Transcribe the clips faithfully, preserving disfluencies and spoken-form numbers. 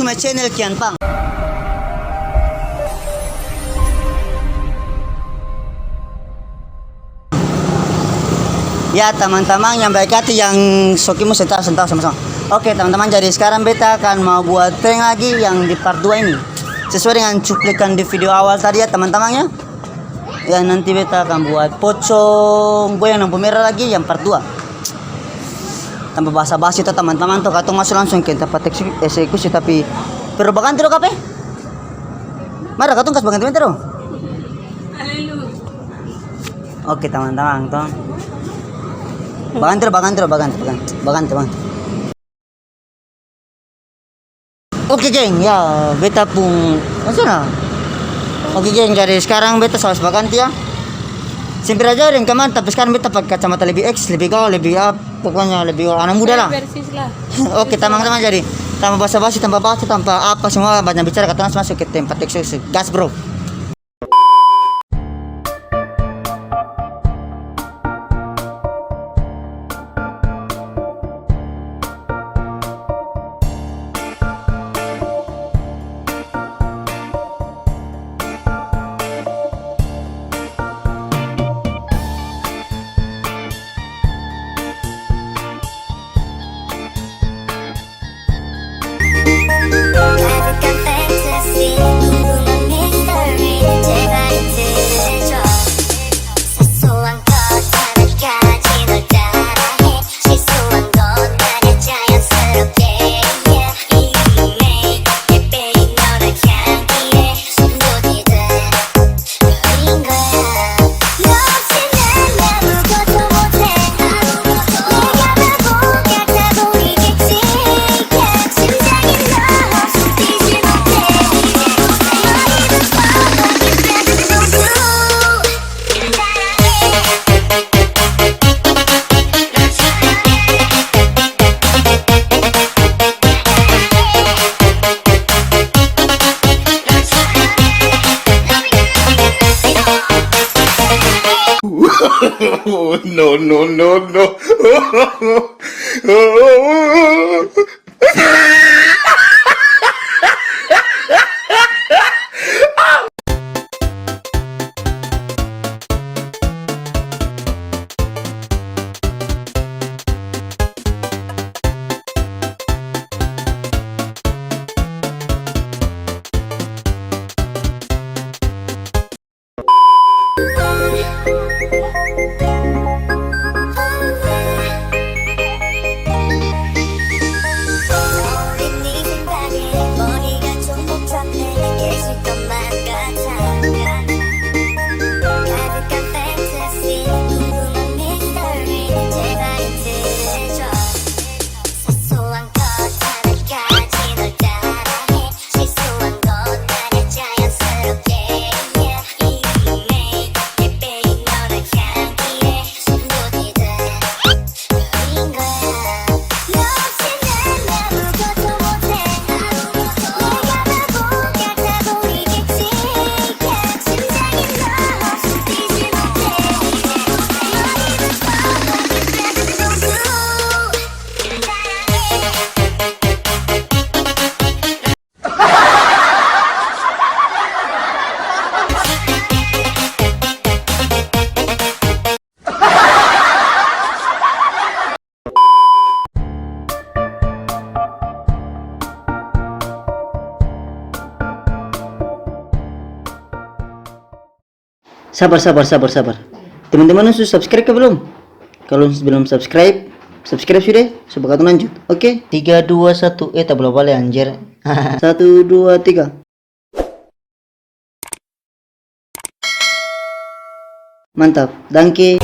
My channel Kian Pang. Ya, tamang-tamang yang baik hati, yang sokimu sentau, sentau sama-sama. Oke, tamang-tamang, jadi skarang beta akan mau buat prank lagi yang di part dua ini. Sesuai dengan cuplikan di video awal tadi ya, tamang-tamang ya. Ya, nanti beta akan buat pocong goyang lampu merah lagi yang part dua. Tanpa basa-basi to, tamang-tamang to, katong maso langsung ke tempat ekse-, eksekusi, tapi perlu baganti do ka pe? Mara katong kas baganti-ganti do. Oke, tamang-tamang to. Baganti do, baganti do, baganti, baganti, baganti, baganti. Oke, geng, ya, beta pung, maksudnya. Oke, geng, jadi skarang beta su abis baganti, ya. Seng pernah jauh deng kemarin, tapi skarang beta pake kacamata lebih X, lebih gaul, lebih ap-, pokoknya lebih anak muda lah. Persis lah. Oke, tamang-tamang, jadi tanpa basa-basi, tanpa basa, tanpa apa, semua banyak bicara, katong langsung maso ke tempat eksekusi. Gas, bro. No, no, no, no. Sabar, sabar, sabar, sabar. Teman-teman su subscribe ka belum? Kalo belum subscribe, subscribe sudah, supaya katong lanjut. Oke, tiga, dua, satu. Eh, tabale-bale, anjir. Satu, dua, tiga. Mantap, danke.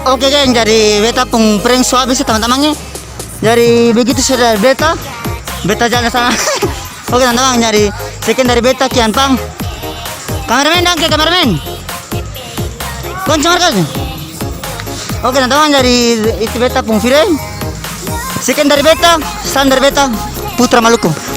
Oke, geng, jadi beta pung prank su abis ya, tamang-tamang, e. Jadi begitu saja dari beta. Beta jalan sana. Oke, tamang-tamang, jadi sekian dari beta, Kian Pang. Kameramen, dangke, kameramen. Kunci markas. Oke, tamang-tamang, jadi itu beta pung video. Sekian dari beta, salam dari beta, Putra Maluku.